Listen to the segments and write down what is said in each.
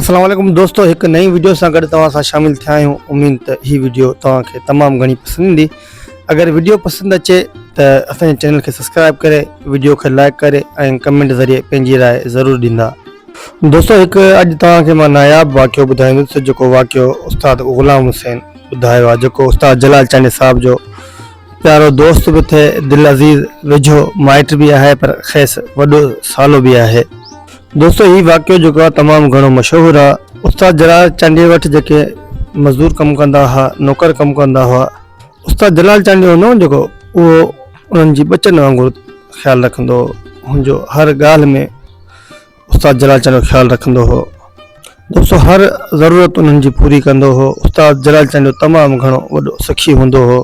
السلام عليڪم دوستو هڪ نئين وڊيو سان گڏ توهان سان شامل ٿيا آهيون اميد ته هي وڊيو توهان کي تمام گهڻي پسند ايندي اگر وڊيو پسند اچي ته اسان جي چينل کي سبسڪرائب ڪري وڊيو کي لائڪ ڪري ۽ ڪمينٽ ذريعي پنهنجي راء ضرور ڏيندا دوستو هڪ اڄ توهان کي مان ناياب واقعو ٻڌائيندس جيڪو واقعو استاد غلام حسين ٻڌايو آهي جيڪو استاد جلال چانڊيي صاحب جو پيارو دوست به ٿئي دل عزيز ويجهو مائٽ به آهي پر کيس وڏو سالو به آهي. دوستو هي واقعو جيڪو آهي تمام گهڻو مشهور آهي. استاد جلال چانڊيي وٽ جيڪي مزدور ڪم ڪندا هئا نوڪر ڪم ڪندا هئا استاد جلال چانڊيو هوندو هو جيڪو اهو انهن جي ٻچن وانگر خيال رکندو هو هن جو هر ڳالهه ۾ استاد جلال چانڊيو خيال رکندو هو. دوستو هر ضرورت انهن جي پوري ڪندو هو. استاد جلال چانڊيو تمام گهڻو وڏو سخي هوندو هو.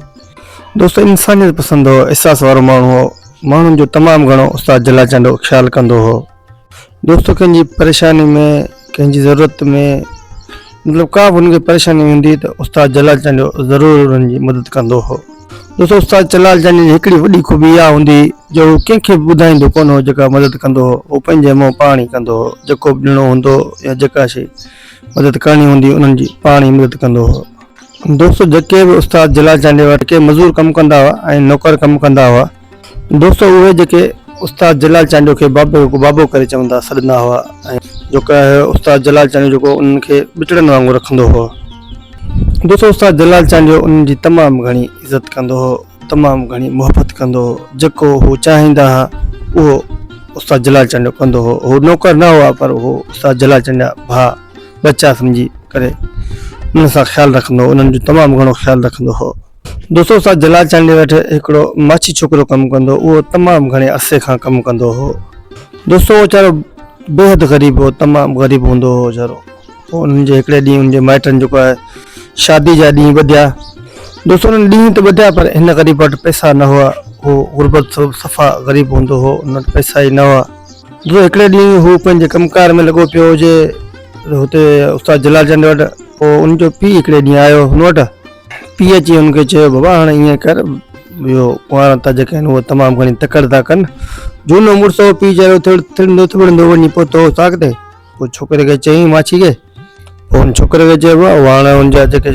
دوستو انسانيت پسند هو، احساس وارو ماڻهو هو. ماڻهن جو تمام گهڻو استاد جلال چانڊيو خيال ڪندو هو. دوستو ڪنهن جي پريشاني ۾ ڪنهن جي ضرورت ۾ مطلب ڪا به هن کي پريشاني هوندي ته استاد جلال چانڊيو ضرور انهن جي مدد ڪندو هو. دوستو استاد جلال چانڊيي جي هڪڙي وڏي خوبي اها هوندي هئي جو هو ڪنهن کي به ٻڌائيندو ڪونه هو جيڪا مدد ڪندو هو هو پنهنجي منهن پاڻ ئي ڪندو هو جيڪو به ڏيڻو هوندو هو يا جيڪا شي مدد ڪرڻي هوندي هئي انهن جي پاڻ ئي مدد ڪندو هو. دوستو جيڪي به استاد جلال چانڊيي وٽ ڪي مزور ڪم ڪندا هئا ۽ نوڪر ڪم ڪندا هئا دوستو اهي جيڪي استاد جلال چانڊيو کي بابو بابو ڪري چوندا سڏندا هئا ۽ جيڪو آهي استاد جلال چانڊيو جيڪو انهن کي ٻچڙن وانگر رکندو هو دوستو استاد جلال چانڊيو انهن جي تمام گهڻي عزت ڪندو هو تمام گهڻي محبت ڪندو هو جيڪو هو چاهيندا هئا اهو استاد جلال چانڊيو ڪندو هو هو نوڪر نه هئا پر هو استاد جلال چانڊيا ڀاء ٻچا سمجهي ڪري انهن سان خيال رکندو هو انهن جو تمام گهڻو خيال رکندو هو دوستو استاد جلال چانڊيي وٽ هڪڙو ماڇي ڇوڪرو ڪم ڪندو هو اهو تمام گهڻي عرصي کان ڪم ڪندو هو دوستو اهو ويچارو بيحد غريب هو تمام غريب هوندو هو ويچارو پوء انهن جي هڪڙي ڏينهن ان جي مائٽن جيڪو آهي شادي جا ڏينهن ٻڌيا دوستو انهن ڏينهن ته ٻڌيا پر هن غريب وٽ پئسا نه هئا هو غربت سبب صفا غريب هوندو هو ان وٽ پئسا ئي نه هئا دوستو هڪڙي ڏينهن هو پنهنجي ڪم ڪار ۾ لڳو پيو هجي هتي استاد جلال چانڊيي وٽ پوء ان جو پيء هڪڙي ڏينهن آيو هن وٽ پيء اچي هن کي چيو، بابا هاڻي ائين ڪر، اهو ڪنوارتا جيڪي آهن اهي تمام گهڻي تڪڙ ٿا ڪن. جهونو مڙس هو، پيء چيو ٿڙ ٿڙندو ٿٻڙندو وڃي پهتو اوطاق تي. پوء ڇوڪري کي چيائين ماڇي کي. پوء هن ڇوڪري کي چيو، بابا هاڻي هن جا جيڪي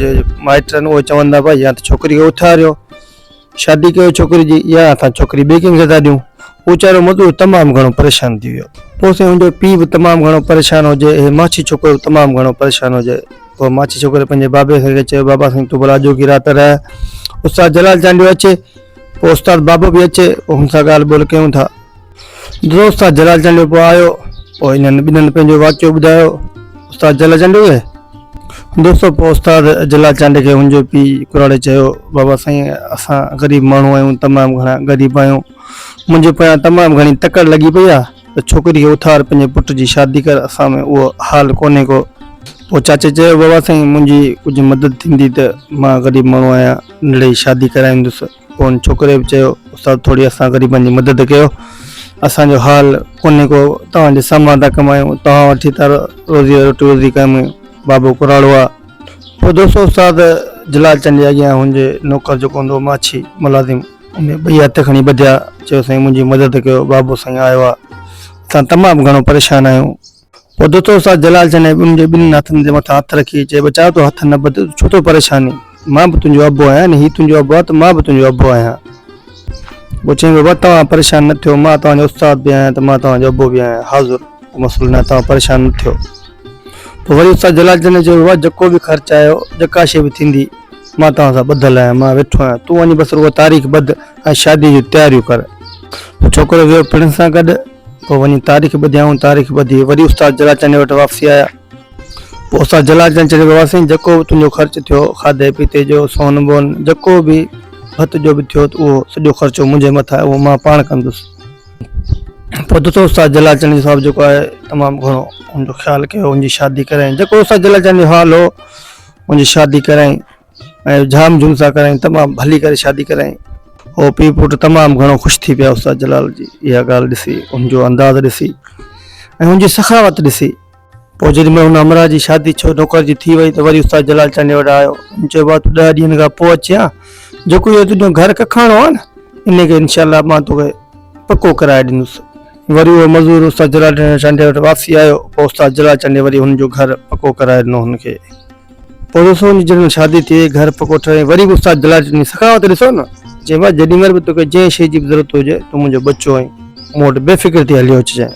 مائٽ آهن اهي چون ٿا پيا يا ته ڇوڪري کي اٿاريو. شادي ڪيو ڇوڪري جي يا اسان ڇوڪري ٻئي ڪنهن کي ٿا ڏيون. هو ويچارو مزدور تمام گهڻو پريشان ٿي ويو. پوء سائين هن جو پيء به تمام گهڻو پريشان هجي، هي ماڇي ڇوڪرو به تمام گهڻو پريشان هجي. پوء ماڇي ڇوڪري پنهنجي بابي سائين کي چيو، بابا سائين تون ڀلا اڄوڪي رات رهه، استاد جلال چانڊيو اچي، پوء استاد بابو به اچي، پوء هن سان ڳالهه ٻولهه ڪيون ٿا. دوست استاد جلال چانڊيو پوء آيو، پوء انهن ٻنهن پنهنجو واقعو ٻڌايو استاد جلال چانڊيو کي. دوستو پوء استاد جلال چانڊيي کي هن جو پيء ڪراڙي چيو، بابا سائين اسان غريب ماڻهو آهيون، تمام گهڻا غريب آهيون، منهنجي پويان تمام گهڻي تڪڙ لڳي پئي آهي ته ڇوڪري کي اٿار پنهنجي پٽ جي شادي ڪر، اسان ۾ اهو حال ڪونهي ڪو. پوء چاچي چيو، بابا سائين منهنجي ڪجهه مدد ٿيندي ته مان غريب ماڻهو آهيان، ننڍڙي جي شادي ڪرائيندس. پوء ان ڇوڪري به چيو، استاد ٿوري اسان غريبن جي مدد ڪيو، اسان جو حال ڪونهي ڪو، توهان جي سامان ٿا ڪمايون، توهان وٺي ٿا روزي روٽي روزي ڪمايون، بابو ڪراڙو آ. پوء دوستو استاد جلال چند جي اڳيان هن جي نوڪر جيڪو هوندو هو ماڇي ملازم ان ٻئي هٿ کڻي ٻڌيا، چيو سائين منهنجي مدد ڪيو، بابو سائين آيو آ، اسان تمام گهڻو پريشان آهيون. پوء دوستو استاد جلال چني ان جي ٻنهي هٿن جي مٿان هٿ رکي چئي ٻچا تون هٿ نه ٻڌ ڇو ٿو پريشان اين مان به تنهنجو ابو آهيان نه هي تنهنجو ابو آهي ته مان به تنهنجو ابو آهيان پوء چيائين بابا توهان پريشان نه ٿيو مان توهان جو استاد به آهيان ته مان توهان جو ابو به آهيان حاضر ڪو مسئلو نه آهي توهان پريشان نه ٿيو پوء وري استاد جلال چني چيو بابا جيڪو به خرچ آيو جيڪا شيء به ٿيندي مان توهان سان ٻڌل آهيان مان ويٺو آهيان تون وڃي بس رڳو تاريخ ٻڌ ۽ شادي جون تياريون ڪر پوء ڇوڪرو ويو پڻس سان گڏ پوء وڃي تاريخ ٻڌيائون، تاريخ ٻڌي وري استاد جلال چانڊيي وٽ واپسي آيا. پوء استاد جلال چانڊيي چيو بابا سائين جيڪو به تنهنجو خرچ ٿيو، کاڌي پيتي جو، سون بون، جيڪو به ڀت جو به ٿيو ته اهو سڄو خرچو منهنجي مٿان آهي، اهو مان پاڻ ڪندس. پوء دوستو استاد جلال چانڊيي صاحب جيڪو آهي تمام گهڻو ان جو خيال ڪيو، ان جي شادي ڪرايائين، جيڪو استاد جلال چانڊيي جو حال هو، ان جي شادي ڪرايائين. ۽ جام جون سان ڪرايائين تمام ڀلي ڪري شادي ڪرايائين. هو پيء پٽ تمام گهڻو خوش ٿي پيا استاد جلال جي اها ڳالهه ڏسي ان جو انداز ڏسي ۽ ان جي سخاوت ڏسي. پوء جيڏي مهل ان همراهه جي شادي ڇو نوڪر جي ٿي وئي ته وري استاد جلال چانڊيي وٽ آيو. هن چيو بابا تون ڏهه ڏينهن کان پوء اچين ها جيڪو اهو تنهنجو گهر ڪکاڻو آهي نه ان کي انشاء الله مان توکي پڪو ڪرائي ڏيندس. وري اهو مزور استاد جلال چانڊيي وٽ واپسي آيو پوء استاد جلال چانڊيي وري هن جو گهر پڪو ڪرائي ڏنو هن کي. پوء دوستو هن جي جڏهن شادي ٿي وئي گهر پڪو ٺهي وري به استاد جلال چانڊيي سخاوت ڏسو نه چيائين بابا جيڏي مهل به توکي جنهن شيء جي به ضرورت هجي تون منهنجو ٻچو آهين مون وٽ بي فڪر ٿي هليو اچجانء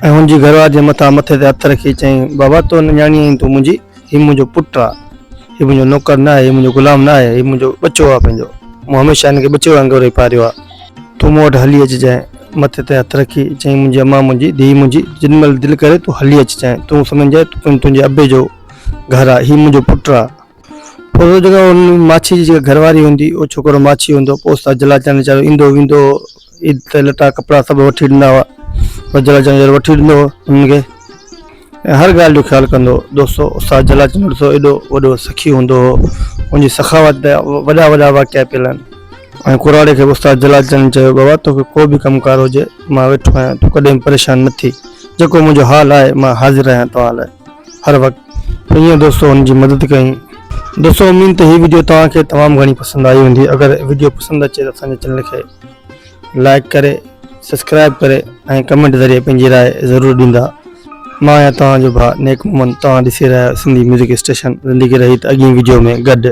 ۽ هن جي گهرواري جي مٿان مٿي تي هٿ رکي چيائين بابا تون نياڻي آهين تون منهنجي هي منهنجو پٽ آ هي منهنجو نوڪر نه آهي هي منهنجو غلام نه آهي هي منهنجو ٻچو آ پنهنجو مون هميشه هن کي ٻچي وانگر ئي پاريو آ تون مون وٽ هلي اچجانء مٿي تي هٿ رکي چيائين منهنجي امان منهنجي ڌيء منهنجي جيڏي مهل دل ڪري تون هلي اچجانء تون سمجهجانء تنهنجي ابي جو گهر آ هي منهنجو پٽ آ. پوء جيڪا ان ماڇي جي جيڪا گهر واري هوندي اهو ڇوڪرو ماڇي هوندو پوء استاد جلال چانڊيو ويچارو ايندو ويندو هو عيد تي لٽا ڪپڙا سڀ وٺي ڏيندا هئا پوء جلال چانڊيو وٺي ڏيندو هو انهن کي ۽ هر ڳالهه جو خيال ڪندو هو دوستو استاد جلال چانڊيو ڏسو ايڏو وڏو سخي هوندو هو ان جي سخاوت تي وڏا وڏا واقعا پيل آهن ۽ ڪراڙي کي به استاد جلال چانڊيو چيو بابا توکي ڪو به ڪم ڪار هجي مان ويٺو آهيان تون ڪڏهن به پريشان نه ٿي جيڪو منهنجو حال آهي مان حاضر آهيان توهان لاء هر وقت ائين دوستو هن جي مدد ڪئي. دوستو اميد ته هي وڊيو توهان کي تمام گهڻي پسند آئي هوندي اگر وڊيو پسند اچي ته اسان جي چينل کي لائڪ ڪري سبسڪرائب ڪري ۽ ڪمينٽ ذريعي پنهنجي راء ضرور ڏيندا مان آهيان توهان جو ڀاء نيڪ محمد توهان ڏسي رهيا آهيو سنڌي ميوزڪ اسٽيشن زندگي رهي ته اڳين وڊيو ۾ گڏ.